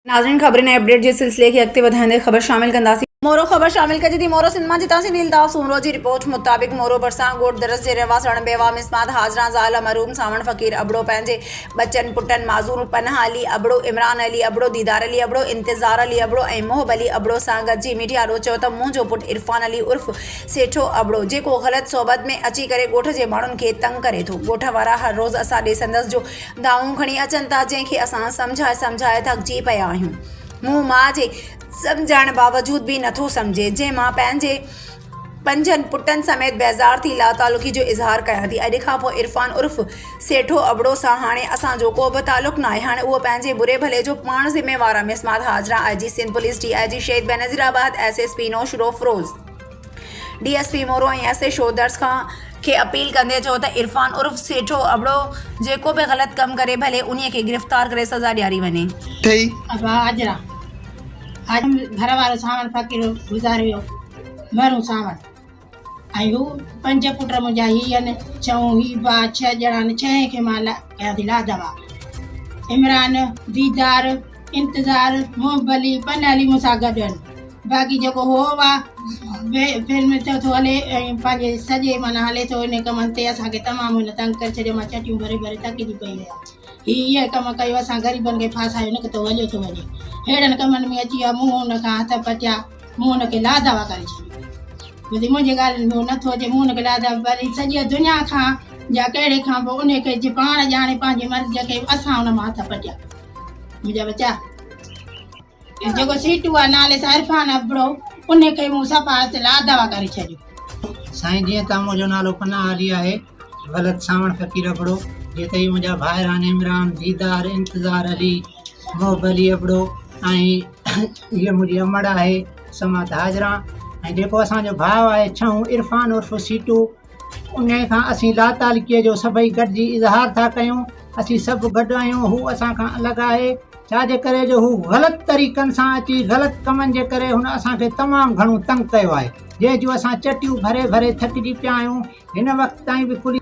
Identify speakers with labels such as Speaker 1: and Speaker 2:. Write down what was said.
Speaker 1: ناظرين خبرن ۽ اپڊيٽ جي سلسلي کي اڳتي وڌائيندي خبر شامل ڪنداسين. مورو خبر شامل ڪجي ٿي مورو سنڌ مان جتان سنڌي الطاف سومرو جي رپورٽ مطابق مورو ڀرسان ڳوٺ درس جي رهواسڻ بيواهه مسمات حاجران زال مرحوم سانوڻ فقير ابڙو پنهنجي ٻچن پٽن معذور پناهه علي ابڙو، عمران علي ابڙو، ديدار علي ابڙو، انتظار علي ابڙو ۽ محب علي ابڙو سان گڏجي ميڊيا آڏو چيو ته منهنجو پٽ عرفان علي عرف سيٺو ابڙو جيڪو غلط صحبت ۾ اچي ڪري ڳوٺ جي ماڻهن کي تنگ ڪري ٿو ڳوٺ وارا هر روز اسان ڏي سندس جو دانهون کڻي اچن ٿا، جنهن کي اسان سمجهائي سمجهائي ٿڪجي پيا آهيون. مون ماء جي سمجهائڻ باوجود به نٿو سمجهي، جنهن مان پنهنجي پنجن پٽن سميت بيزار ٿي لاتعلقي جو اظهار ڪيان ٿي. اڄ کان پوء عرفان عرف سيٺو ابڙو سان هاڻي اسان جو ڪو به تعلق ناهي. هاڻي اهو پنهنجي بري ڀلي جو پاڻ ذميوار آهي. مسمات Hajra I G Sindh police, D I G Shaheed Benazirabad, S S P Naushahro Feroze, D S P Moro ۽ S H O Dars کان کي اپيل ڪندي چيو ته عرفان عرف سيٺو ابڙو جيڪو به غلط ڪم ڪري ڀلي انهي کي گرفتار ڪري سزا ڏياري وڃي.
Speaker 2: ٿئي.
Speaker 3: ابا حاجره اڄ گهر وارو سانوڻ فقير گذاري ويو مرحوم سانوڻ ۽ هو پنج پٽ منهنجا هي آهن ڇهون هي ڀاء ڇهه ڄڻا آهن ڇهين کي مان ڪيان ٿي لادوا عمران ديدار انتظار محب علي پنهل علي مون سان گڏ آهن باقي جيڪو هو وا فلم چئو ٿو هلي ۽ پنهنجي سڄي معنيٰ هلي ٿو ان ڪمن تي اسان کي تمام هن تنگ ڪري ڇڏيو مان چٽيون ڀري ڀري ٿڪجي پئي آهيان هي اهي ڪم ڪيو اسان غريبن کي ڦاسايو نڪتو هليو ٿو وڃي ههڙن ڪمن ۾ اچي ويو مون هن کان هٿ پٽيا مون هن کي لادوا ڪري ڇڏيو ٻڌي منهنجي ڳالهين ۾ هو نٿو اچي مون هن کي لادوا وري سڄي دنيا کان يا ڪهڙي کان به ان کي پاڻ ڄاڻي پنهنجي مرضي کي اسان هن مان هٿ پٽيا منهنجا ٻچا جيڪو سيٽو آ نالي سان عرفان ابڙو ان کي مون صفا لادوا ڪري ڇڏيو.
Speaker 2: سائين جيئن ته منهنجو نالو پناهه علي آهي ولد سانوڻ فقير ابڙو جيئن ته هي منهنجا ڀائر آهن عمران ديدار انتظار علي محب علي ابڙو ۽ هيء منهنجي امڙ آهي سماعت حاجران ۽ جيڪو اسان جو ڀاء آهي ڇهون عرفان عرف سيٽو انهيء کان اسين لاتعلقيء جو سڀئي گڏجي اظهار ٿا ڪيون. اسين سڀ گڏ آهيون، هو اسان کان الڳ آهي، ڇا جي ڪري جو هو غلط طريقن سان اچي غلط ڪمن جي ڪري هن اسان کي تمام گهڻو تنگ ڪيو آهي، جنهن جون اسان چٽيون ڀري ڀري ٿڪجي پيا آهيون. هن وقت تائين به پوليس.